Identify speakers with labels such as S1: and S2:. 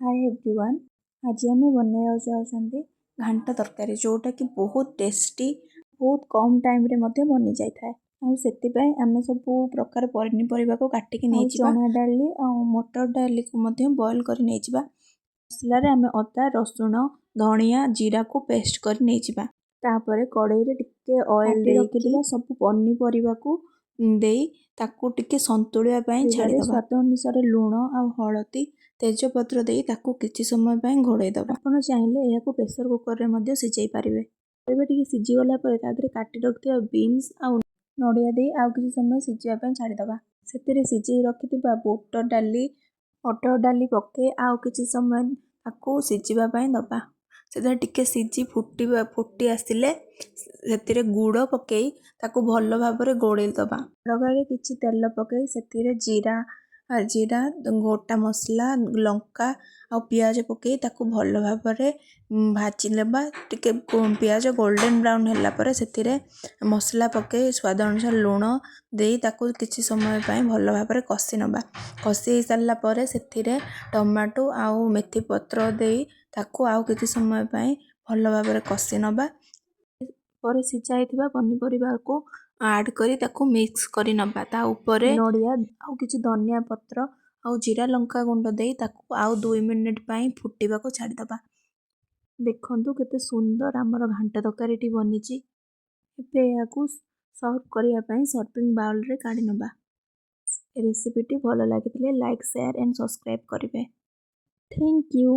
S1: ହାଏ everyone, ଆଜି ଆମେ ବନେଇବାକୁ ଯାଉଛନ୍ତି ଘାଣ୍ଟ ତରକାରୀ, ଯେଉଁଟାକି ବହୁତ ଟେଷ୍ଟି, ବହୁତ କମ୍ ଟାଇମ୍ରେ ମଧ୍ୟ ବନିଯାଇଥାଏ। ଆଉ ସେଥିପାଇଁ ଆମେ ସବୁ ପ୍ରକାର ପନିପରିବାକୁ କାଟିକି ନେଇଯିବା। ଚଣା ଡାଲି ଆଉ ମଟର ଡାଲିକୁ ମଧ୍ୟ ବଏଲ୍ କରି ନେଇଯିବା। ମସଲାରେ ଆମେ ଅଦା, ରସୁଣ, ଧଣିଆ, ଜିରାକୁ ପେଷ୍ଟ କରି ନେଇଯିବା। ତାପରେ କଡ଼େଇରେ ଟିକେ ଅଏଲ୍ ଦେଇ ରଖିଥିବା ସବୁ ପନିପରିବାକୁ ଦେଇ ତାକୁ ଟିକେ ସନ୍ତୁଳିବା ପାଇଁ ଛାଡ଼ିଦେବା। ସ୍ୱାଦ ଅନୁସାରେ ଲୁଣ ଆଉ ହଳଦୀ, ତେଜପତ୍ର ଦେଇ ତାକୁ କିଛି ସମୟ ପାଇଁ ଘୋଡ଼େଇ ଦେବା। ଆପଣ ଚାହିଁଲେ ଏହାକୁ ପ୍ରେସର କୁକରରେ ମଧ୍ୟ ସିଝାଇ ପାରିବେ। ପରିବା ଟିକେ ସିଝିଗଲା ପରେ ତା ଦେହରେ କାଟି ରଖିଥିବା ବିନ୍ସ ଆଉ ନଡ଼ିଆ ଦେଇ ଆଉ କିଛି ସମୟ ସିଝିବା ପାଇଁ ଛାଡ଼ିଦେବା। ସେଥିରେ ସିଝେଇ ରଖିଥିବା ବୁଟ ଡାଲି, ମଟର ଡାଲି ପକାଇ ଆଉ କିଛି ସମୟ ତାକୁ ସିଝିବା ପାଇଁ ଦେବା। ସେଥିରେ ଟିକେ ସିଝି ଫୁଟିବା ଫୁଟି ଆସିଲେ ସେଥିରେ ଗୁଡ଼ ପକାଇ ତାକୁ ଭଲ ଭାବରେ ଗୋଳେଇ ଦେବା। ତଡ଼କାରେ କିଛି ତେଲ ପକାଇ ସେଥିରେ ଜିରା, ଗୋଟା ମସଲା, ଲଙ୍କା ଆଉ ପିଆଜ ପକାଇ ତାକୁ ଭଲ ଭାବରେ ଭାଜି ନେବା। ଟିକେ ପିଆଜ ଗୋଲ୍ଡେନ୍ ବ୍ରାଉନ୍ ହେଲା ପରେ ସେଥିରେ ମସଲା ପକାଇ ସ୍ୱାଦ ଅନୁସାରେ ଲୁଣ ଦେଇ ତାକୁ କିଛି ସମୟ ପାଇଁ ଭଲ ଭାବରେ କଷି ନେବା। କଷି ହେଇସାରିଲା ପରେ ସେଥିରେ ଟମାଟୋ ଆଉ ମେଥି ପତ୍ର ଦେଇ ତାକୁ ଆଉ କିଛି ସମୟ ପାଇଁ ଭଲ ଭାବରେ କଷି ନେବା। ପରେ ସିଝା ହେଇଥିବା ପନିପରିବାକୁ ଆଡ଼୍ କରି ତାକୁ ମିକ୍ସ କରି ନେବା। ତା ଉପରେ ନଡ଼ିଆ ଆଉ କିଛି ଧନିଆ ପତ୍ର ଆଉ ଜିରା ଲଙ୍କା ଗୁଣ୍ଡ ଦେଇ ତାକୁ ଆଉ 2 ମିନିଟ୍ ପାଇଁ ଫୁଟିବାକୁ ଛାଡ଼ିଦେବା। ଦେଖନ୍ତୁ, କେତେ ସୁନ୍ଦର ଆମର ଘାଣ୍ଟ ତରକାରୀଟି ବନିଛି। ଏବେ ଏହାକୁ ସର୍ଭ କରିବା ପାଇଁ ସର୍ଭିଂ ବାଉଲରେ କାଢ଼ି ନେବା। ରେସିପିଟି ଭଲ ଲାଗିଥିଲେ ଲାଇକ୍, ସେୟାର ଆଣ୍ଡ ସବସ୍କ୍ରାଇବ୍ କରିବେ। Thank you.